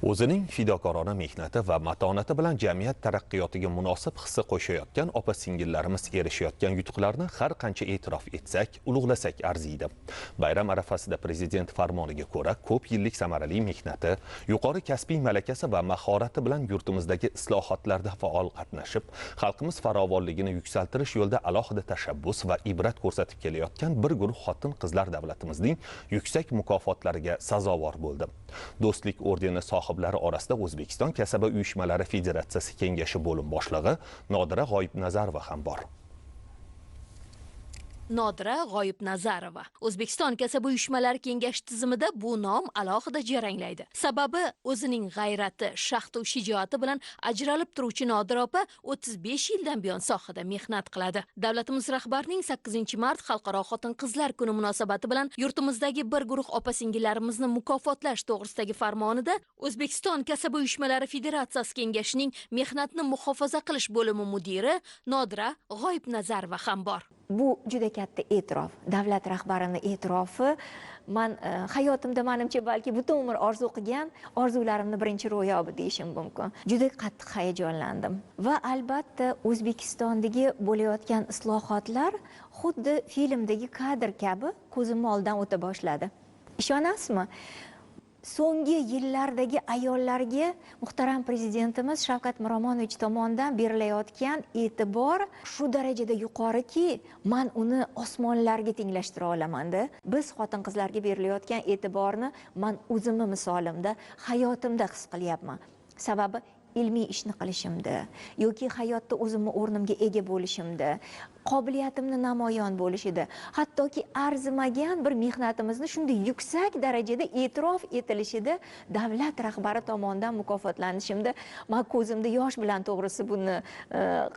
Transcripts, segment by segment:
O'zining fidokorona mehnati va matonati bilan jamiyat taraqqiyotiga munosib hissa qo'shayotgan opa-singillarimiz erishayotgan yutuqlarni har qancha e'tirof etsak, ulug'lasak arziydi. Bayram arafasida prezident farmoniga ko'ra ko'p yillik samarali mehnati, yuqori kasbiy malakasi va mahorati bilan yurtimizdagi islohotlarda faol qatnashib, xalqimiz farovonligini yuksaltirish yo'lida alohida tashabbus va ibrat ko'rsatib kelayotgan bir guruh xotin-qizlar davlatimizning yuksak mukofotlariga sazovor bo'ldi. Do'stlik ordeni sohiblari orasida O'zbekiston Kasaba uyushmalari federatsiyasi kengashi bo'lim boshlig'i Nodira G'oyibnazarova ham bor. Nodira G'oyibnazarova. O'zbekiston Kasaba uyushmalari kengashi tizimida bu nom alohida jaranglaydi. Sababi o'zining g'ayrati, shahdu shijoati bilan ajralib turuvchi Nodira opa 35 yildan buyon sohada mehnat qiladi. Davlatimiz rahbarining 8-mart Xalqaro xotin-qizlar kuni munosabati bilan yurtimizdagi bir guruh opa-singillarimizni mukofotlash to'g'risidagi farmonida O'zbekiston Kasaba uyushmalari federatsiyasi kengashining mehnatni muhofaza qilish bo'limi mudiri Nodira G'oyibnazarova ham bor. Bu juda katta e'tirof, davlat rahbarini e'tirofi. Man hayotimda menimcha balki butun umr orzu qilgan orzularimni birinchi ro'yobi deyishim mumkin. Juda qattiq hayajonlandim va albatta O'zbekistondagi bo'layotgan islohotlar xuddi filmdagi kadr kabi ko'zim oldidan o'ta boshladi. Ishonasizmi? So'nggi yillardagi ayollarga muhtaram prezidentimiz Shavkat Miromonovich tomonidan berilayotgan e'tibor shu darajada yuqoriki, men uni osmonlarga tenglashtira olamanda. Biz xotin-qizlarga berilayotgan e'tiborni men o'zimni misolimda, hayotimda his qilyapman. Sababi ilmiy ishni qilishimda yoki hayotda o'zimni o'rnimga ega bo'lishimda, qobiliyatimni namoyon bo'lishida, hattoki arzimagan bir mehnatimizni shunday yuksak darajada e'tirof etilishida, davlat rahbari tomonidan mukofotlanishimda men ko'zimda yosh bilan to'g'risi buni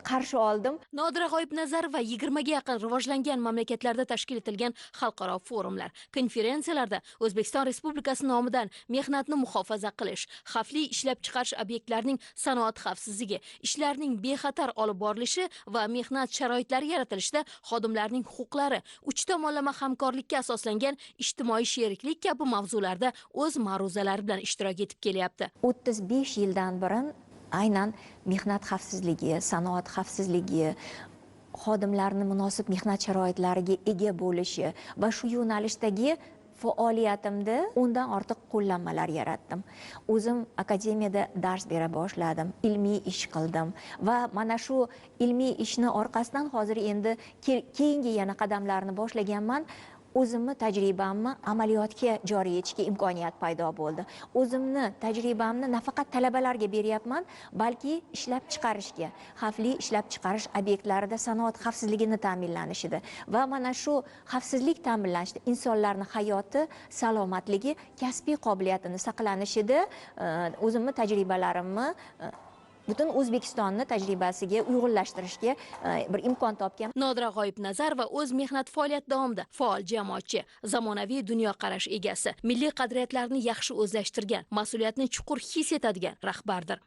qarshi oldim. Nodira G'oyibnazarova 20 ga yaqin rivojlangan mamlakatlarda tashkil etilgan xalqaro forumlar, konferensiyalarda O'zbekiston Respublikasi nomidan mehnatni muhofaza qilish, xavfli ishlab chiqarish obyektlarining sanoat xavfsizligi, ishlarning bexatar olib borilishi va mehnat sharoitlari yaratilishida xodimlarning huquqlari, uch tomonlama hamkorlikka asoslangan ijtimoiy sheriklik kabi mavzularda o'z ma'ruzalari bilan ishtirok etib kelyapti. 35 yildan buyon aynan mehnat xavfsizligi, sanoat xavfsizligi, xodimlarni munosib mehnat sharoitlariga ega bo'lishi va shu yo'nalishdagi faoliyatimda 10 dan ortiq qo'llanmalar yaratdim. O'zim akademiyada dars bera boshladim, ilmiy ish qildim va mana shu ilmiy ishni orqasidan hozir endi keyingi yana qadamlarni boshlaganman. O'zimni tajribamni amaliyotga joriy etishga imkoniyat paydo bo'ldi. O'zimni tajribamni nafaqat talabalarga beryapman, balki ishlab chiqarishga, xavfli ishlab chiqarish obyektlarida sanoat xavfsizligini ta'minlanishida va mana shu xavfsizlik ta'minlanishida insonlarning hayoti, salomatligi, kasbiy qobiliyatini saqlanishida o'zimni tajribalarimni butun O'zbekistonni tajribasiga uyg'unlashtirishga bir imkon topgan. Nodira G'oyibnazarova o'z mehnat faoliyati davomida faol jamoatchi, zamonaviy dunyoqarash egasi, milliy qadriyatlarni yaxshi o'zlashtirgan, mas'uliyatni chuqur his etadigan rahbardir.